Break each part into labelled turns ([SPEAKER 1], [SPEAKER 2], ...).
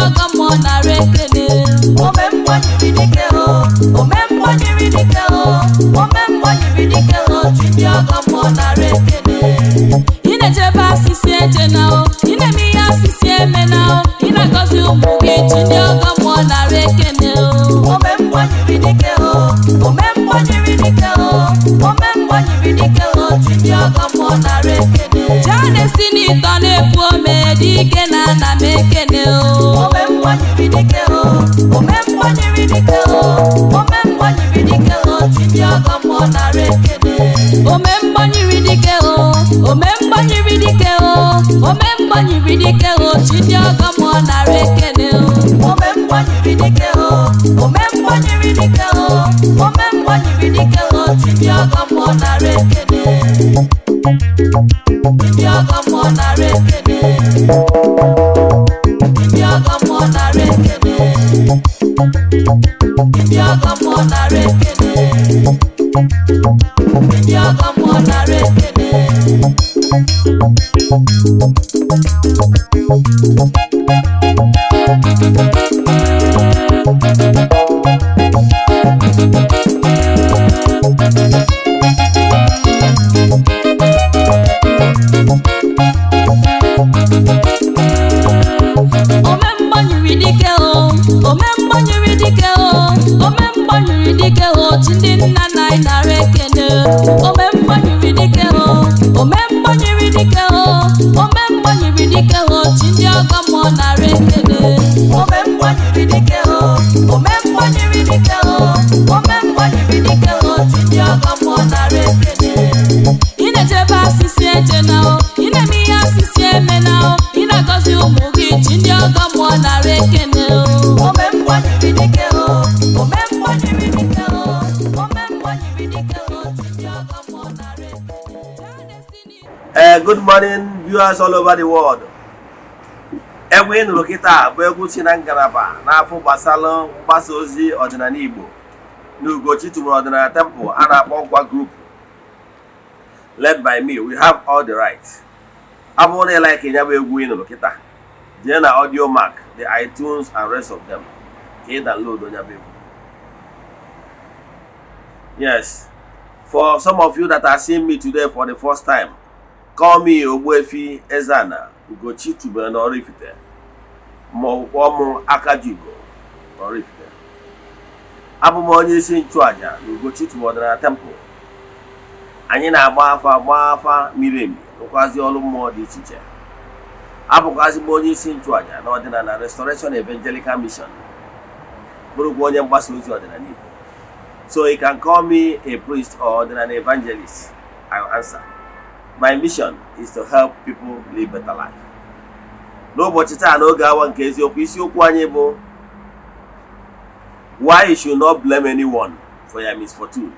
[SPEAKER 1] ọgọ mmụọ nara ekele.
[SPEAKER 2] Omemgbanyiri dike o, omemgbanyiri dike o, omemgbanyiri dike o, chi ndị ọgọ mmụọ nara ekele.
[SPEAKER 1] Ị na-echebe asịsị eje na o, ị na-eme ihe asịsị eme na o, ị na-agọzi ụmụ gị, chi ndị ọgọ mmụọ nara ekele o.
[SPEAKER 2] Omemgbanyiri dike o, omemgbanyiri dike o, omemgbanyiri dike o, chi ndị ọgọ mmụọ nara ekele.
[SPEAKER 1] Jadesi n'ịtọ na-epu ome dike na ana m ekele o.
[SPEAKER 2] Omemgbanyiri dike o, omemgbanyiri dike o, omemgbanyiri dike o, chi ndị ọgọ mmụọ nara ekele.
[SPEAKER 1] Ome mgbanyiri dike o, ome mgbanyiri dike o, ome mgbanyiri dike o, chi ndị ọgọ mmụọ nara ekele o.
[SPEAKER 2] Omemgbanyiri dike o, omemgbanyiri dike o, omemgbanyiri dike o, chi ndị ọgọ mmụọ nara ekele. Ndị ọgọ mmụọ nara ekele. Ndị ọgọ mmụọ nara ekele. Ndị ọgọ mmụọ nara ekele. Ndị ọgọ mmụọ nara ekele.
[SPEAKER 1] Ome mgbanyiri dike o, ome mgbanyiri dike o, ome mgbanyiri dike o, chi ndị nna nna anyị nara ekele. Ome mgbanyiri dike o, ome mgbanyiri dike o, ome mgbanyiri dike o, chi ndị ọgọ mmụọ nara ekele.
[SPEAKER 2] Omemgbanyiri dike o, omemgbanyiri dike o, omemgbanyiri dike o, chi ndị ọgọ mmụọ nara ekele.
[SPEAKER 1] Ị na-echebe asịsị eje na o, ị na-eme ihe asịsị eme na o, ị na-agọzi ụmụ gị, chi ndị ọgọ mmụọ nara ekele o.
[SPEAKER 2] Omemgbanyiri dike o, omemgbanyiri dike o, omemgbanyiri dike o, chi ndị ọgọ mmụọ nara ekele.
[SPEAKER 3] Good morning, viewers all over the world. Egwu ị nụrụ kịta bụ egwu si na ngalaba n'afọ gbasara mgbasa ozi ọdịnala Igbo na Ugochi tubelu ọdịnala temple a na-akpọ Nkwa Group, led by me. We have all the rights. Ọ bụrụ na ị like ya bụ egwu ị nụrụ kịta, jee na Audiomack, the iTunes and rest of them ka ị download onye bụ egwu. Yes, for some of you that are seeing me today for the first time, call me Ogbuefi Eze-Ana Ugochi tubelu na Oraifite, ma ọ bụ kpọọ m Akajiugo na Oraifite. Abụ m onye isi nchụaja na Ugochi tubelu ọdịnala temple. Anyị na-agba afa, gbaa afa miri emi, rụkwazi ọrụ mmụọ dị iche iche. Abụkwazị m onye isi nchụaja na ọdịnala Restoration Evangelical Mission, bụrụkwa onye mgbasa ozi ọdịnala Igbo. So you can call me a priest or ọdịnala evangelist, I will answer. My mission is to help people live better life. N'ụbọchị taa, n'oge awa nke eziokwu, isiokwu anyị bụ "Why you should not blame anyone for your misfortune".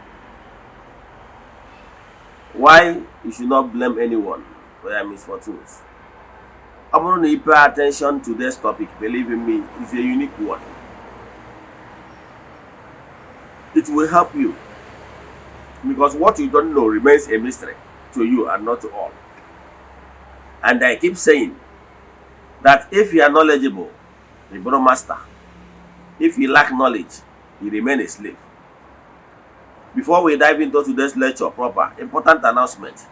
[SPEAKER 3] Why you should not blame anyone for your misfortunes. Ọ bụrụ na you pay attention to this topic, believe in me, it's a unique one. It will help you because what you don't know remains a mystery to you and not to all. And I keep saying that if you are knowledgeable, you become master. If you lack knowledge, you remain a slave. Before we dive into today's lecture proper, important announcement.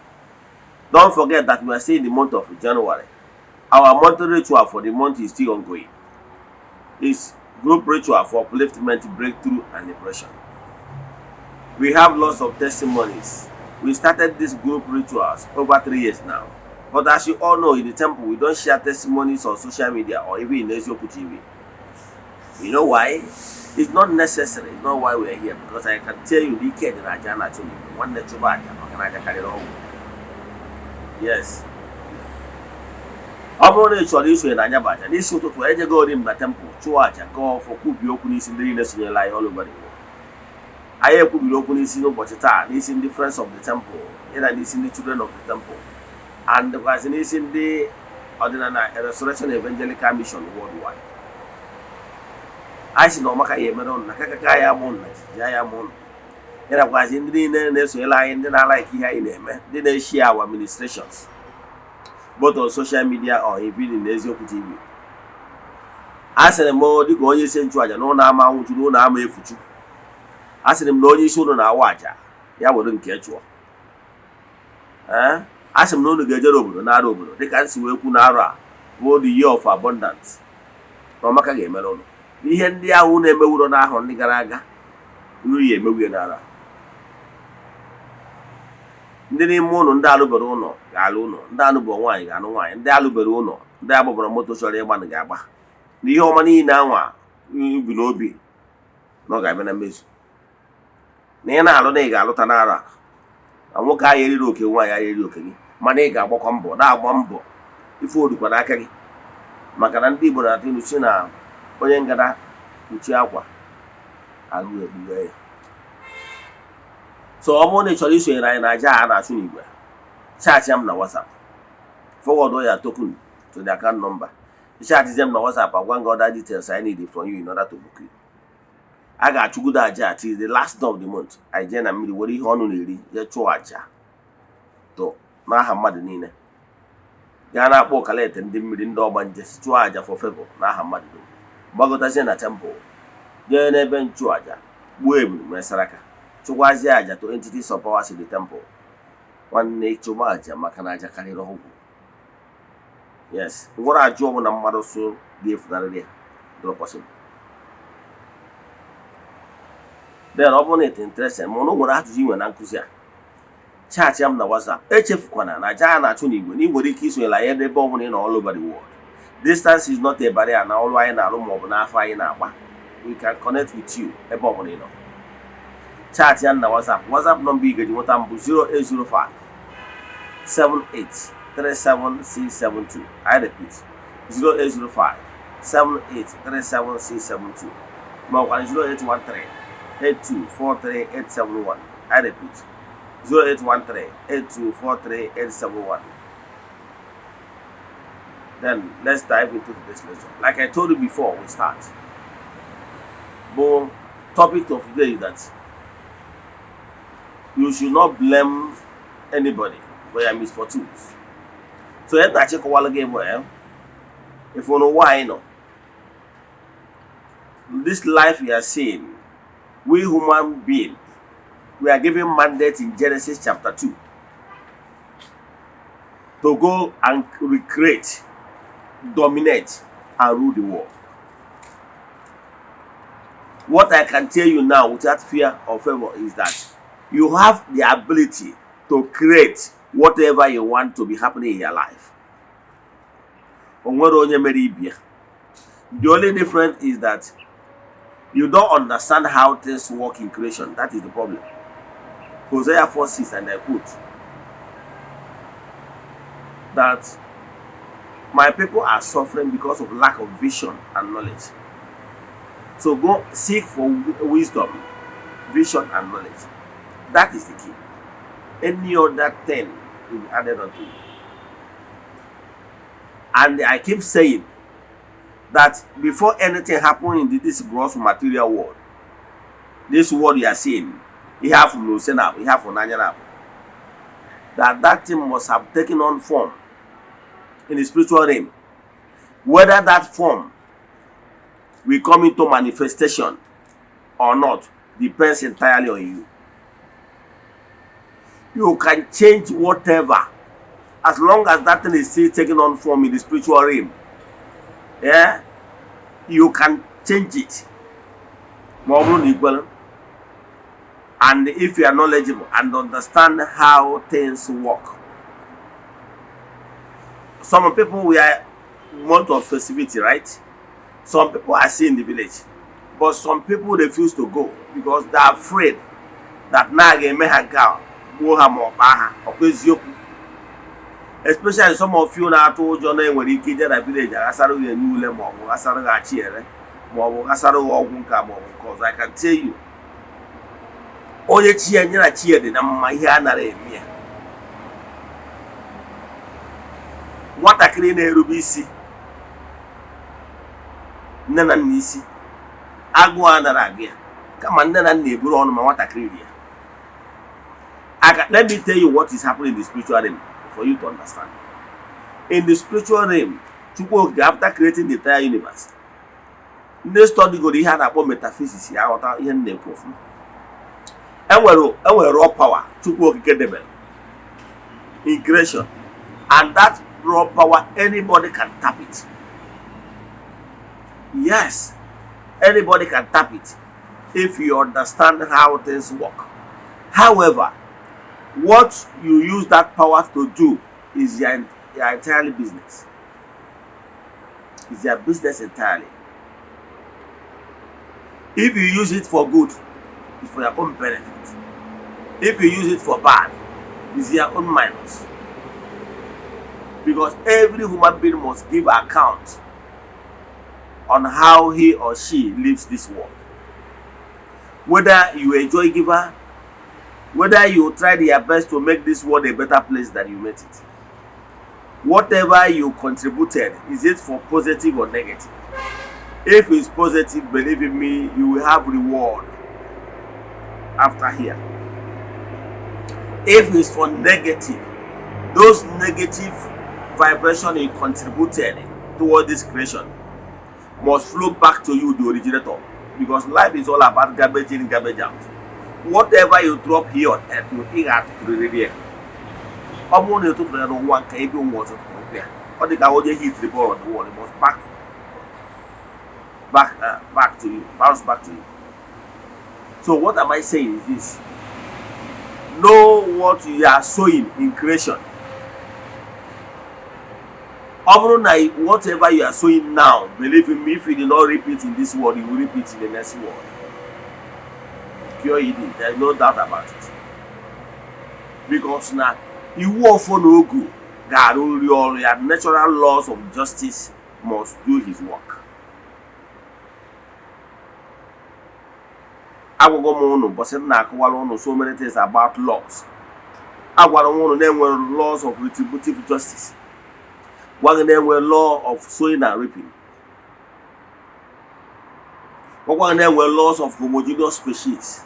[SPEAKER 3] Don't forget that we are still in the month of January. Our monthly ritual for the month is still ongoing. It's group ritual for upliftment, breakthrough, and liberation. We have lots of testimonies. We started these group rituals over 3 years now. But as you all know, in the temple, we don't share testimonies on social media or even in Ezioku TV. You know why? It's not necessary. It's not why we are here. Because I can tell you, the ike dị na aja na-achụ n'igwe. Nwanne, chụba aja maka na aja karịrị ọgwụ. Yes. Ọ bụrụ na ị chọrọ isonye na anya bụ aja n'isi ụtụtụ, ejegori m na temple chụọ aja, gaa ọfọ, kwubie okwu n'isi ndị niile sonyere anyị all over the world. Anyị ekwubiri okwu n'isi n'ụbọchị taa n'isi ndị Friends of the Temple, ịna n'isi ndị Children of the Temple, and dịkwazị n'isi ndị ọdịnala Restoration Evangelical Mission worldwide. Anyị si na ọmaka ya emere ụnụ na kakaka ya amụ ụnụ na jijiji ya amụ ụnụ, ịnakwazị ndị niile na-esonyere anyị, ndị na-alike ihe anyị na-eme, ndị na-eshare our ministrations both on social media or even in Eziokwu TV. A sịrị m, dịka onye isi nchụàjà, na ụlọ ama nwụchu, na ụlọ ama efuchu. A sịrị m na onye isi ụlọ na-awa àjà ya were nke chụọ. Ee, a sị m na unu ga-ejere obodo na-arụ obodo, dịka m si wee kwu na arọ a bụ the year of abundance, na ọmaka ga-emere ụlọ ihe ndị ahụ na-emewuro n'ahụ ndị gara aga. Unu ya emewu ya n'ara ndị n'ime ụlọ. Ndị alụbere ụlọ ga-alụ ụlọ, ndị alụbere nwaanyị ga-alụ nwaanyị, ndị alụbere ụlọ, ndị agbabara moto chọrọ ịgba ga-agba, na ihe ọma niile anwa ubi n'obi na ọ ga-abịa na mmezu. Na ị na-alụ na ị ga-alụta n'arọ a, na nwoke ahụ eriri oke, nwaanyị ahụ eriri oke gị, mana ị ga-agbakwa mbọ, na-agba mbọ ife odukwa n'aka gị, maka na ndị Igbo na-atụ ilu si na onye ngada kpuchie akwa, agụụ ekpughe ya. So ọ bụrụ na ị chọrọ isonyere anyị na aja a na-achụ n'igwe, chat m na WhatsApp, forward ya token to the account number. Chatzie m na WhatsApp, agwa gị other details I need from you in order to book you. A ga-achụgodo aja till the last day of the month. Anyị jee na mmiri, were ihe ọnụ na-eri, jee chụọ aja to n'aha mmadụ niile, gaa na-akpọ ọkalete ndị mmiri, ndị ọgbanje, chụọ aja for favor n'aha mmadụ dum, gbagotazie na temple, jee n'ebe nchụaja, gbuo ebulu, mee saraka, chụkwazie aja to entities of powers in the temple. Nwanne, chụba aja, maka na aja karịrị ọgwụ. Yes, ngwọrọ ajụ ọbụla mmadụ so ga-efunarịrị ya, dịrọ possible. Then ọ bụrụ na ị interested, ma ọ nwere ajụjụ inwe na nkụzi a, chat m na WhatsApp. Echefukwana na aja a na-achụ n'igwe, na ị nwere ike isonyere anyị ebe ọ bụla ị nọ all over the world. Distance is not a barrier na ọrụ anyị na-arụ maọbụ n'afọ anyị na-agba. We can connect with you ebe ọ bụla ị nọ. Chat ya na WhatsApp. WhatsApp nọmba ị ga-eji nweta m bụ 0805 78 37672. I repeat, 0805 7837672, ma ọkwa 0813 8243871. I repeat, 0813 8243871. Then let's dive into today's lesson. Like I told you before we start, but topic of today is that you should not blame anybody for your misfortunes. So ihe na-achịkọwalụ gị bụ if n'ụwa anyị nọ, this life we are seeing, we human being, we are given mandate in Genesis chapter 2 to go and recreate, dominate and rule the world. What I can tell you now without fear or favor is that you have the ability to create whatever you want to be happening in your life. O nwere onye mere ibia. The only difference is that you don't understand how things work in creation. That is the problem. Hosea 4:6, and I quote, that my people are suffering because of lack of vision and knowledge. So go seek for wisdom, vision, and knowledge. That is the key. Any other thing will be added unto you. And I keep saying that before anything happen in this gross material world, this world you are seeing, ihe afụ n'ose na ihe afụ n'anya na that that thing must have taken on form in the spiritual realm. Whether that form will come into manifestation or not depends entirely on you. You can change whatever as long as that thing is still taking on form in the spiritual realm. Yeah, you can change it. Ma ọ bụrụ na ị kwere, and if you are knowledgeable and understand how things work. Some people, we are month of festivity, right? Some people are still in the village, but some people refuse to go because they are afraid that na a ga-eme ha nke a, gbuo ha ma ọ kpaa ha. Ọkwa eziokwu? Especially some of you na-atụ ụjọ na enwere ike ije na village, aghasara gị enye ule, ma ọ bụ ghasara gị achị ere, ma ọ bụ ghasara gị ọgwụ nka, ma ọ bụ nke ọzọ. I can tell you, onye chi ya nye na chi ya dị na mma, ihe a nara eme ya. Nwatakịrị na-erube isi nne na nna isi, agụụ anara agụ ya, kama nne na nna eburu ọnụ ma nwatakịrị rie aka. Let me tell you what is happening in the spiritual realm for you to understand. In the spiritual realm, Chukwu Okike, after creating the entire universe, Ndị studygoro ihe a na-akpọ metaphysics ya aghọta ihe m na-ekwu ọfụma. Enwere raw power Chukwu Okike debere in creation, and that raw power, anybody can tap it. Yes, anybody can tap it if you understand how things work. However, what you use that power to do is your entirely business. Is your business entirely. If you use it for good, it's for your own benefit. If you use it for bad, it's your own minus, because every human being must give account on how he or she lives this world, whether you a joy giver, whether you tried your best to make this world a better place than you met it. Whatever you contributed, is it for positive or negative? If it's positive, believe in me, you will have reward after here. If it's for negative, those negative vibration you contributed toward this creation must flow back to you, the originator, because life is all about garbage in, garbage out. Whatever you drop here on earth, ị ga-atụtụrịrị ya. Ọ bụrụ na ị tụtụrụ ya n'ụwa nke ebe ụwa ọzọ tụtụrụ ya, ọ dị ka onye hit the ball on the wall, it must back to you, bounce back to you. So what am I saying is this: know what you are sowing in creation. Ọ bụrụ na whatever you are sowing now, believe in me, if you did not reap it in this world, you will reap it in the next world. Pure it, there is no doubt about it, because na iwu ọfọ na ogu ga-arụ nri ọrụ ya. Natural laws of justice must do his work. Agwago m ụnụ ụbọchị m na-akọwara ụnụ so many things about laws. Agwara m ụnụ na-enwere laws of retributive justice, gwa gị na-enwe law of sowing and reaping, gwakwa gị na-enwe laws of homogeneous species.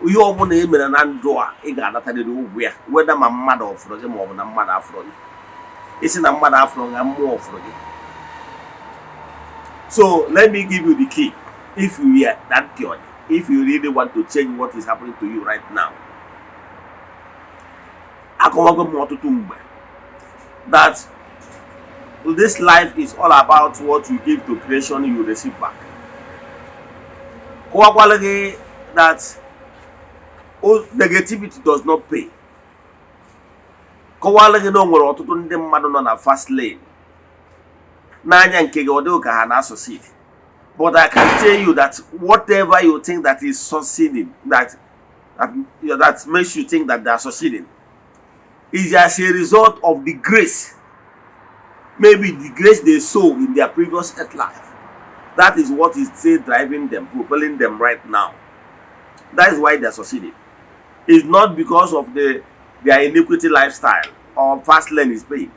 [SPEAKER 3] Ihe ọbụla e mere na ndụ a, ị ga-anatarịrị ụgwọ ya, weda ma mmadụ ọfụrụ gị ma ọ bụ na mmadụ afụrụ gị. Isi na mmadụ afụrụ gị, mmụọ ọfụrụ gị. So let me give you the key. If you are that pure, if you really want to change what is happening to you right now, akọwago m ọtụtụ mgbe that this life is all about what you give to creation, you receive back. Kọwakwala gị that negativity does not pay. Kọwala gị na o nwere ọtụtụ ndị mmadụ nọ na fast lane, n'anya nke gị ọ dịghị ka ha na-succeed, but I can tell you that whatever you think that is succeeding, that makes you think that they are succeeding, is as a result of the grace, maybe the grace they sow in their previous earth life. That is what is still driving them, propelling them right now. That is why they are succeeding. It's not because of their iniquity lifestyle or fast lane is paying.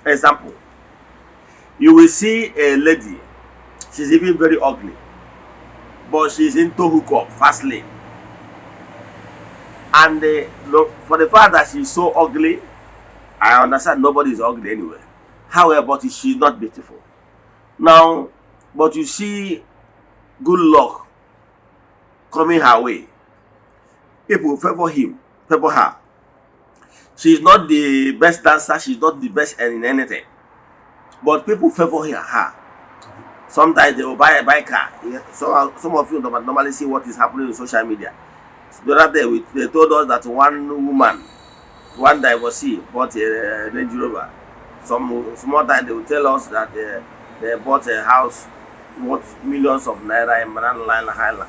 [SPEAKER 3] Example, you will see a lady, she's even very ugly, but she's into hookup, fast lane. And look, for the fact that she's so ugly, I understand nobody is ugly anyway. However, but she's not beautiful. Now, but you see good luck coming her way. People favor him, favor her. She's not the best dancer, she's not the best in anything. But people favor her. Sometimes they will buy car. Yeah. So some of you don't normally see what is happening in social media. The other day, they told us that one woman, one divorcee, bought a Range Rover. Some small time they will tell us that they bought a house worth millions of naira in Banana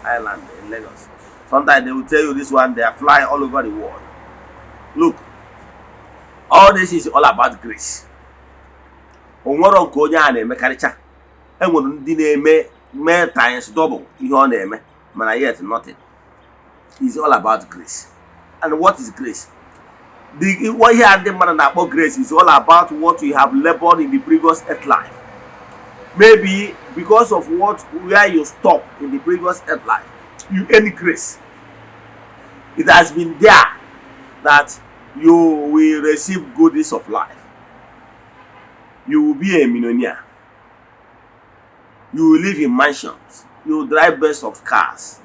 [SPEAKER 3] Island in Lagos. Sometimes they will tell you this one, they are flying all over the world. Look, all this is all about grace. O nwero nke onye a na-emekarịcha. Enwere ndị na-eme mee times double ihe ọ na-eme, mana yet nothing. Is all about grace. And what is grace? The what ihe a ndị mmadụ na-akpọ grace is all about what you have labored in the previous earth life. Maybe because of what where you stop in the previous earth life, you earn grace. It has been there that you will receive goodies of life. You will be a millionaire. You will live in mansions. You will drive best of cars.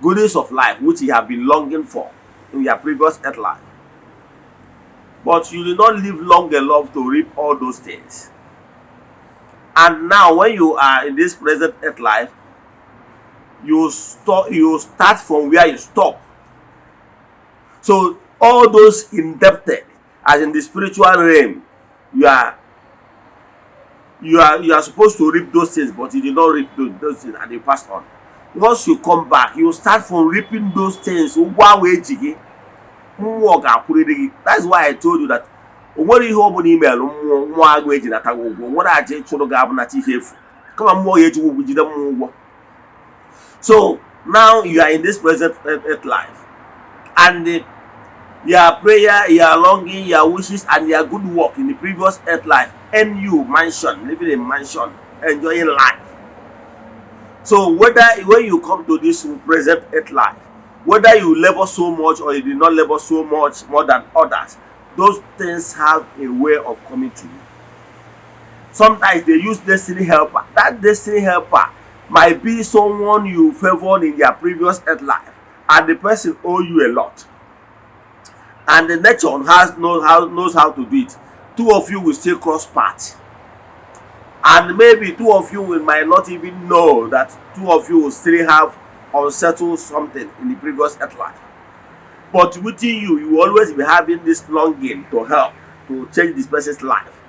[SPEAKER 3] Goodies of life which you have been longing for in your previous earth life. But you did not live long enough to reap all those things. And now when you are in this present earth life, you start from where you stop. So all those indebted, as in the spiritual realm, you are supposed to reap those things, but you did not reap those things and you passed on. Once you come back, you start from reaping those things. Ụgwọ ahụ eji gị, mmụọ ga-akwụrịrị gị. That's why I told you that o nwere ihe ọ bụla imelụ mmụọ, mmụọ agụ eji nata gị ụgwọ. Nwere aja ịchụrụ gị abụnacha ihe efu, kama mmụọ ya ejikwa ụgwọ jide mmụọ ụgwọ. So now you are in this present earth life, and your prayer, your longing, your wishes and your good work in the previous earth life earn you mansion, living in mansion, enjoying life. So whether when you come to this present earth life, whether you labor so much or you did not labor so much more than others, those things have a way of coming to you. Sometimes they use destiny helper. That destiny helper might be someone you favored in their previous earth life, and the person owe you a lot, and the nature has knows how to do it. Two of you will still cross paths, and maybe two of you will might not even know that two of you will still have unsettled something in the previous earth life. But within you, you will always be having this longing to help, to change this person's life.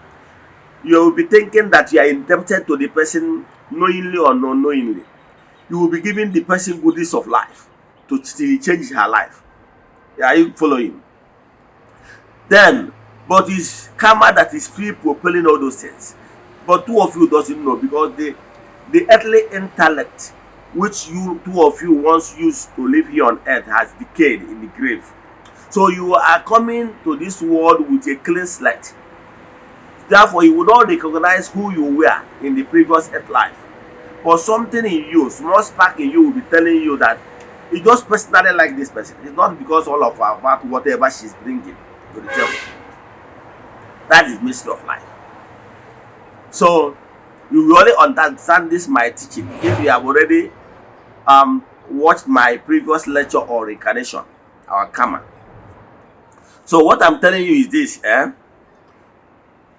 [SPEAKER 3] You will be thinking that you are indebted to the person, knowingly or unknowingly. You will be giving the person goodies of life to till change her life. Are you following? Then, but it's karma that is free propelling all those things. But two of you doesn't know, because the earthly intellect which you two of you once used to live here on earth has decayed in the grave. So you are coming to this world with a clean slate. Therefore, you will not recognize who you were in the previous earth life. But something in you, small spark in you, will be telling you that you just personally like this person. It's not because all of about whatever she's bringing to the table. That is mystery of life. So you will only understand this my teaching if you have already watched my previous lecture on reincarnation, our karma. So what I'm telling you is this, eh?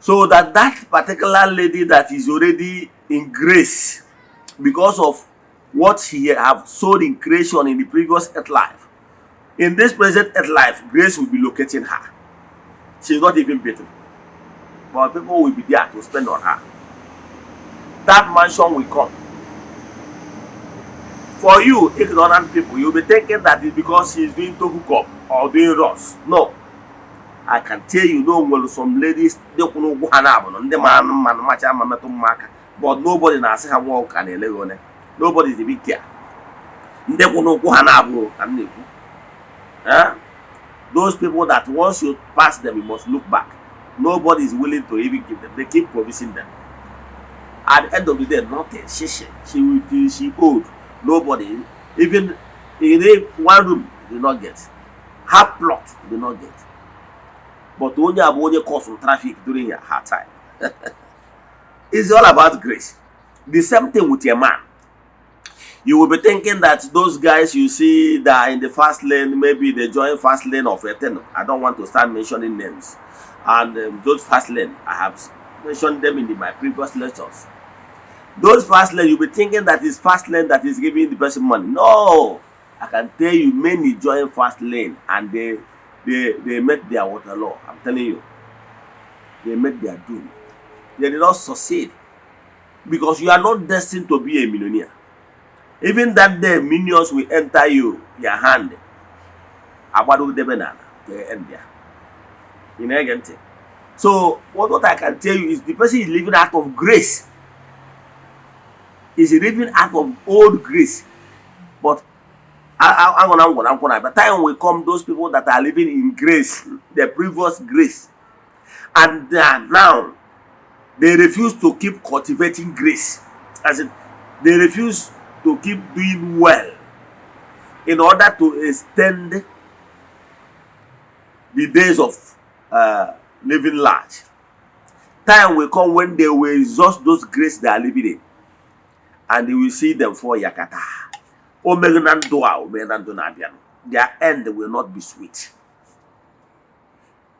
[SPEAKER 3] So that particular lady that is already in grace because of what he have sowed in creation in the previous earth life, in this present earth life, grace will be locating her. She's not even beautiful, but people will be there to spend on her. That mansion will come. For you ignorant people, you'll be thinking that it's because she's doing to hook up or doing runs. No, I can tell you no nwere some ladies ndị kwụrụ ụgwọ ha na-abụ ndị mara mma macha ma metụ mma aka, but nobody na-asị ha nwa ụka na-ele gị one. Nobody is even care. Ndị kwụrụ ụkwụ ha na-abụ ka m na-ekwu. Eh? Those people that once you pass them, you must look back. Nobody is willing to even give them. They keep promising them. At the end of the day, nothing. She will till she old, nobody even in a one room did not get, half plot did not get. But onye a bụ onye cause traffic during her time. It's all about grace. The same thing with a man. You will be thinking that those guys you see that are in the fast lane, maybe they join fast lane of a ten. I don't want to start mentioning names. And those fast lane, I have mentioned them in my previous lectures. Those fast lane, you'll be thinking that it's fast lane that is giving the person money. No, I can tell you many join fast lane and they met their Waterloo. I'm telling you, they met their doom. They did not succeed because you are not destined to be a millionaire. Even that day, millions will enter you, your hand. Agbado debe n'ala, they end there. Ị na-ege ntị? So what I can tell you is the person is living out of grace. Is living out of old grace. But I'm gonna, but time will come, those people that are living in grace, the previous grace, and they are now they refuse to keep cultivating grace. As in, they refuse to keep doing well in order to extend the days of living large. Time will come when they will exhaust those grace they are living in. And you will see them for yakata. O mere na ndụ a, o mere na ndụ na-abịanụ. Their end will not be sweet.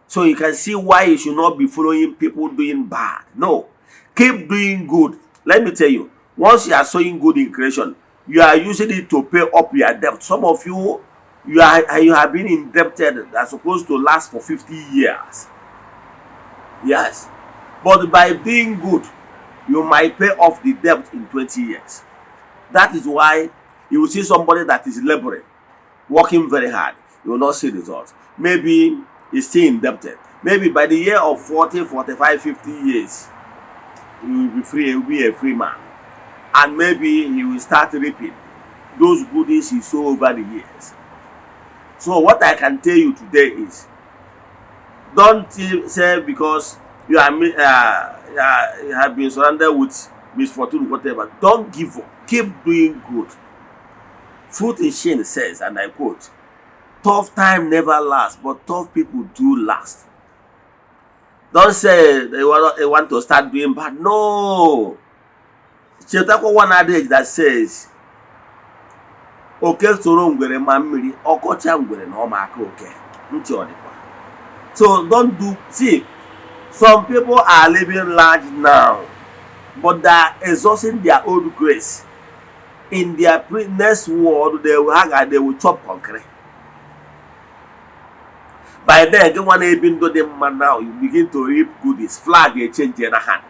[SPEAKER 3] So you can see why you should not be following people doing bad. No. Keep doing good. Let me tell you, once you are sowing good in creation, you are using it to pay up your debt. Some of you, you have been indebted that's supposed to last for 50 years. Yes. But by being good, you might pay off the debt in 20 years. That is why you will see somebody that is laboring, working very hard. You will not see results. Maybe he's still indebted. Maybe by the year of 40, 45, 50 years, he will be free, he will be a free man. And maybe he will start reaping those goodies he sow over the years. So what I can tell you today is, don't say because you have been surrounded with misfortune, whatever. Don't give up. Keep doing good. Truth in Shane says, and I quote, "Tough time never lasts, but tough people do last." Don't say they want to start doing bad. No. Chetakwa one adage that says, "Oke soro ngwere ma mmiri, ọkọcha ngwere na ọma aka oke." Ntị ọ dịkwa. So don't do, see, some people are living large now, but they are exhausting their own grace. In their next world, they will chop concrete. By then, gị nwa na-ebi ndụ dị mma now, you begin to reap goodies. Flag echange na hand.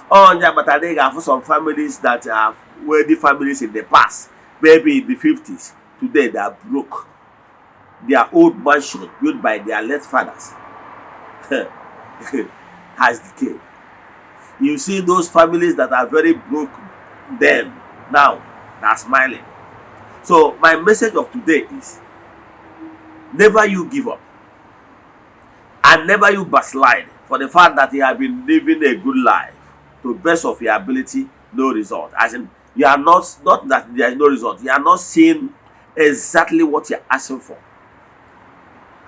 [SPEAKER 3] Onye kpatara ị ga-afụ some families that have wealthy families in the past, maybe in the 50s, today they are broke. Their old mansion built by their late fathers has decayed. You see those families that are very broke then, now they are smiling. So my message of today is, never you give up and never you backslide for the fact that you have been living a good life to best of your ability, no result. As in, you are not that there is no result, you are not seeing exactly what you're asking for.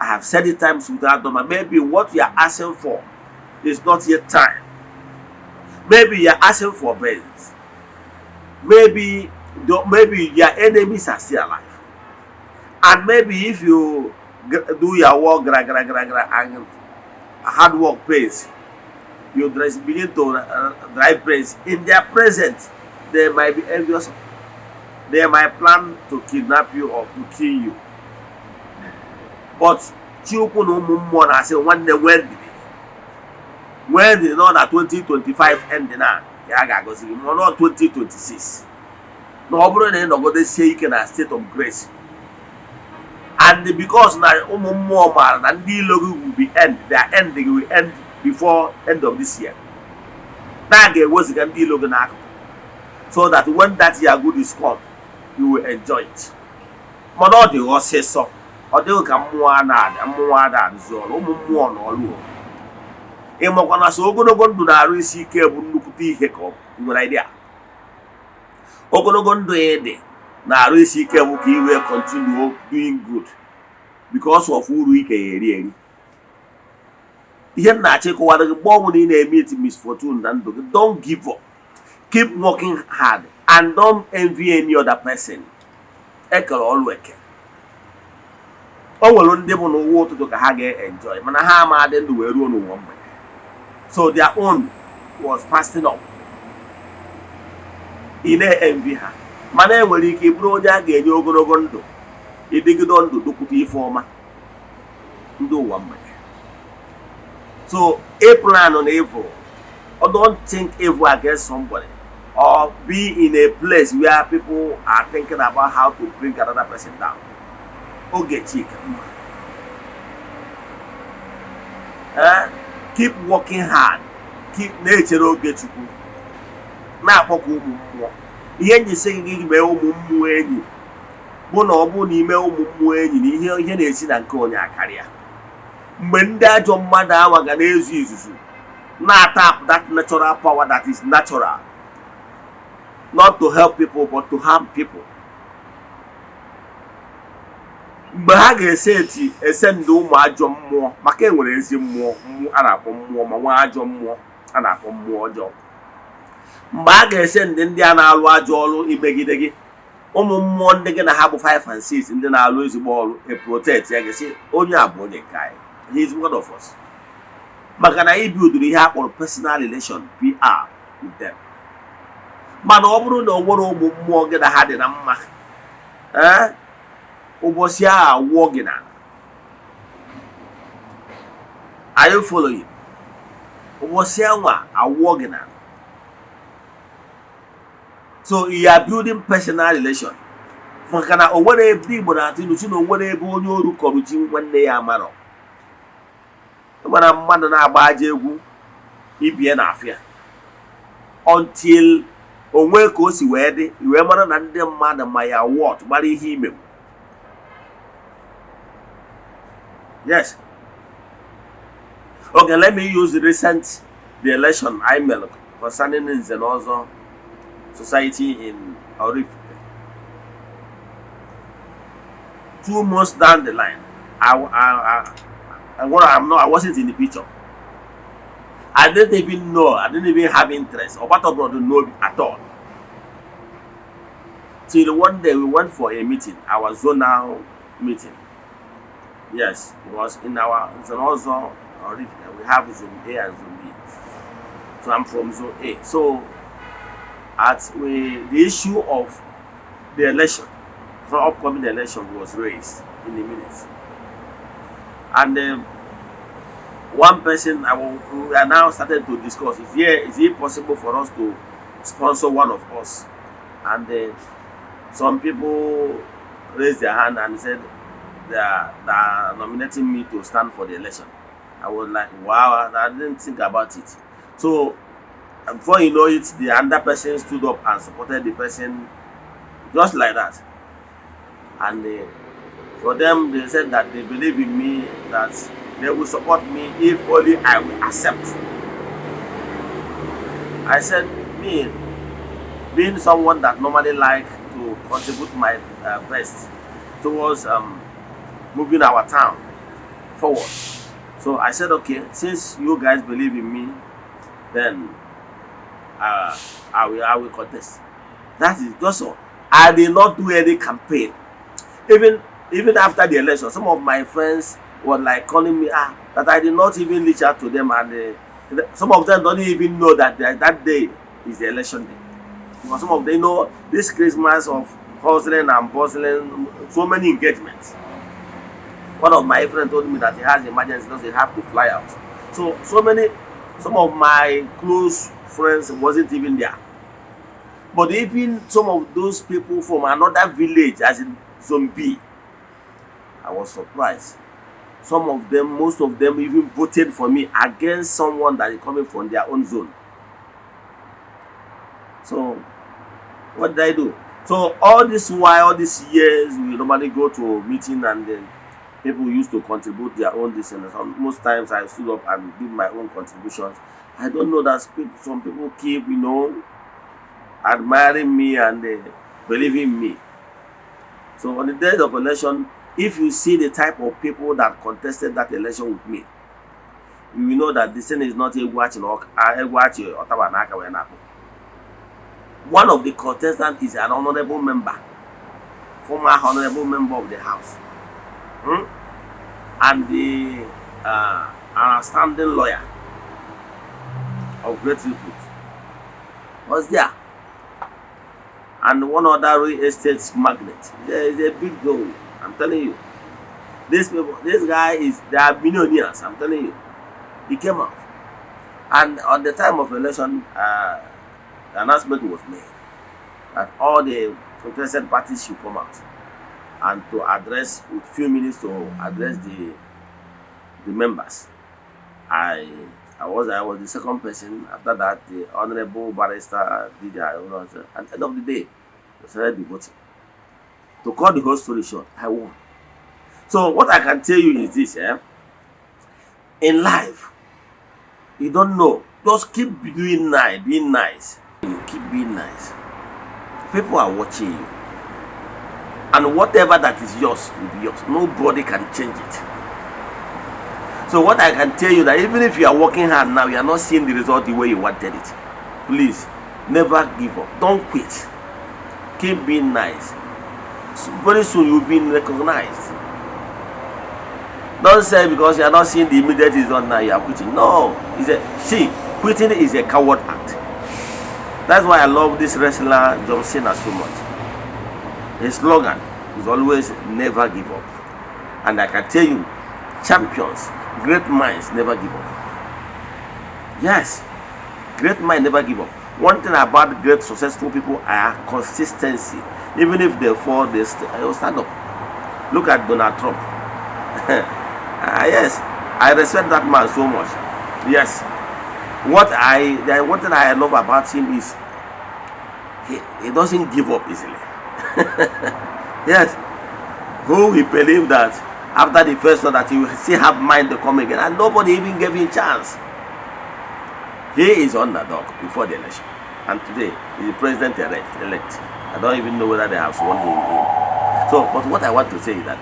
[SPEAKER 3] I have said it times without number. Maybe what you are asking for is not yet time. Maybe you are asking for Benz. Maybe your enemies are still alive. And maybe if you do your work gra gra gra gra and hard work pays, you dress, begin to drive Benz. In their presence, they might be envious. They might plan to kidnap you or to kill you. But Chukwu na ụmụ mmụọ na-asị, "Nwanne, nwee ndidi, nwee ndidi." Nọ na 2025 end na ka a ga-agọzi gị, ma ọ nọ 2026 na ọ bụrụ na ị nọgodesie ike na state of grace, and because na ụmụ mmụọ maara na ndị ilo gị will be end, their end will end before end of this year, na a ga-eweziga ndị ilo gị n'akụkụ so that when that year good is come, you will enjoy it. Mana ọ dị ọsịsọ, ọ dịghị ka mmụọ a na-ada, mmụọ ada arụzi ọrụ, ụmụ mmụọ na ọrụ. Ịmakwa na so ogologo ndụ na-arụ isi ike bụ nnukwute ihe ka ọ bụ. Nwere idea, ogologo ndụ ị dị na-arụ isi ike bụ ka ị wee continue doing good because of uru ike ya eri eri. Ihe m na-achọ ịkọwara gị, mgbe ọbụla ị na-eme it misfortune na ndụ gị, don't give up, keep working hard and don't envy any other person. Ekere ọlụ eke. O nwere ndị bụ n'ụwa ụtụtụ ka ha ga-enjoy, mana ha ama adị ndụ wee ruo n'ụwa mgbede, so their own was fasting up. Ị na-envy ha, mana e nwere ike ịbụrụ onye a ga-enye ogologo ndụ, ịdịgide ndụ dụkwute ife ọma ndị ụwa mgbede. So a plan on evil or don't think evil against somebody or be in a place where people are thinking about how to bring another person down. Oge chika mma. Eh? Keep working hard, keep na-echere oge Chukwu, na-akpọkọ ụmụ mmụọ. Ihe njisi gị mee ụmụ mmụọ enyi bụ na ọ bụrụ na ime ụmụ mmụọ enyi na ihe na-esi na nke onye akarịa. Mgbe ndị ajọ mmadụ awa ga na-ezu izuzu na-atap that natural power that is natural, not to help people but to harm people, mgbe ha ga-ese eti ese ndị ụmụ ajọ mmụọ, maka enwere ezi mmụọ, mmụọ a na-akpọ mmụọ ma nwa ajọ mmụọ a na-akpọ mmụọ ọjọọ. Mgbe a ga-ese ndị a na-alụ ajọ ọrụ imegide gị, ụmụ mmụọ ndị gị na ha bụ 5 and 6, ndị na-alụ ezigbo ọrụ, e protect ya, gị onye a bụ onye nke anyị, he is one of us, maka na anyị builduru ihe a kpọrọ personal relation, PR, with them. Mana ọ bụrụ na o nwere ụmụ mmụọ gị na ha dị na mma, ee, ụbọchị ahụ awụọ gị n'ala. Are you following? Ụbọchị anwa awụọ gị n'ala. So you are building personal relation, maka na o nwere ebe Igbo na-atụ ilu si na o nwere ebe onye oru kọrọ ji nwanne ya amarọ. Mana mmadụ na-agba aja egwu ibie na afịa until onwe ka o si wee dị, wee mara na ndị mmadụ ma ya wọt mara ihe imewu. Yes, okay, let me use the recent, the election I made concerning Nze na Ọzọ society in Oraifite. 2 months down the line, I wasn't in the picture. I didn't even know. I didn't even have interest or what about to know at all. Till one day we went for a meeting, our zonal meeting. Yes, it was in our Nze Oraifite. We have Zone A and Zone B. So I'm from Zone A. So at we the issue of the election, the upcoming election, was raised in the minutes. And one person we are now started to discuss is it possible for us to sponsor one of us? And some people raised their hand and said they are nominating me to stand for the election. I was like, "Wow, I didn't think about it." So before you know it, the other person stood up and supported the person just like that. And for them, they said that they believe in me, that they will support me if only I will accept. I said, me being someone that normally like to contribute my best towards moving our town forward. So I said, "Okay, since you guys believe in me, then I will contest." That is just all. I did not do any campaign. Even after the election, some of my friends were like calling me, that I did not even reach out to them, and some of them don't even know that that day is the election day. Because some of them know this Christmas of hustling and bustling, so many engagements. One of my friends told me that he has emergency, doesn't have to fly out. So many, some of my close friends wasn't even there. But even some of those people from another village, as in Zone B, I was surprised. Some of them, most of them even voted for me against someone that is coming from their own zone. So what did I do? So all this while, all these years, we normally go to meeting and then people used to contribute their own this, and some, most times I stood up and give my own contributions. I don't know that people, some people keep admiring me and believing me. So on the day of election, if you see the type of people that contested that election with me, you will know that this thing is not egwu achị na egwu achị ọtaba n'aka wee na-akpụ. One of the contestants is an honorable member, former honorable member of the house, And the an outstanding lawyer of great repute was there. And one other real estate magnate. There is a big goal. I'm telling you. This people, this guy is, they are millionaires. I'm telling you. He came out. And on the time of election, the announcement was made that all the interested parties should come out and to address with few minutes to address the members. I was the second person. After that, the honorable barrister did their own. At the end of the day, they started the voting. To cut the whole story short, I won. So what I can tell you is this: eh? In life, you don't know. Just keep doing nice, being nice. You keep being nice. People are watching you. And whatever that is yours will be yours. Nobody can change it. So what I can tell you, that even if you are working hard now, you are not seeing the result the way you wanted it. Please Never give up. Don't quit. Keep being nice. Very soon you'll be recognized. Don't say because you are not seeing the immediate result now, you are quitting. No. It's a see, quitting is a coward act. That's why I love this wrestler John Cena so much. His slogan is always "Never give up." And I can tell you, champions, great minds never give up. Yes, great minds never give up. One thing about great successful people are consistency. Even if they fall, they will stand up. Look at Donald Trump. Ah, yes, I respect that man so much. Yes, what I the one thing I love about him is he doesn't give up easily. Yes, who he believed that after the first one that he will still have mind to come again, and nobody even gave him chance. He is underdog before the election, and today he's the president elect. I don't even know whether they have sworn him in. So, but what I want to say is that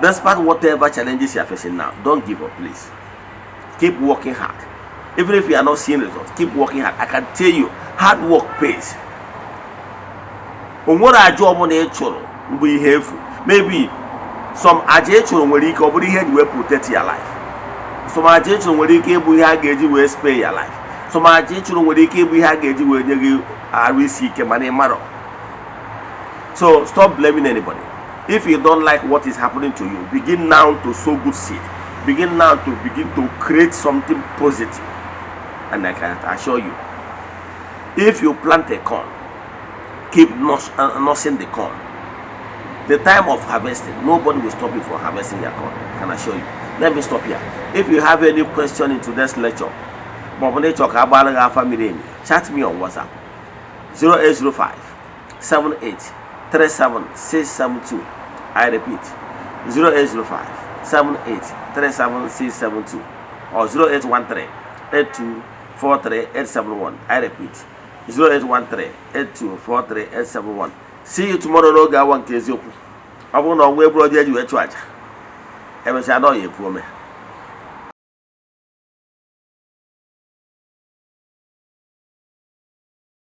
[SPEAKER 3] despite whatever challenges you are facing now, don't give up, please. Keep working hard. Even if you are not seeing results, keep working hard. I can tell you, hard work pays. O nwere aja ọbụla ị chụrụ mbụ ihe efu. Maybe some aja ị chụrụ nwere ike ọ bụrụ ihe eji wee protect your life. Some aja ị chụrụ nwere ike ịbụ ihe a ga-eji wee spare your life. Some aja ị chụrụ nwere ike ịbụ ihe a ga-eji wee nye gị arụ isi ike, mana ị marọ. So stop blaming anybody. If you don't like what is happening to you, begin now to sow good seed. Begin now to begin to create something positive. And I can assure you, if you plant a corn, keep nursing the corn. The time of harvesting, nobody will stop you from harvesting your corn. I can assure you. Let me stop here. If you have any question in today's lecture, ma ọ bụ na ịchọ ka a gbara gị afa miri emi, chat me on WhatsApp 0805 78 37 672. I repeat, 0805 78 37 672 or 0813 82 43 871. I repeat, 0813 82 43 871. See you tomorrow n'oge awa nke eziokwu. Ọ bụrụ na ọnwa egburu ọjọọ eji wee chụ aja, emechaa na ọ ya epu ome.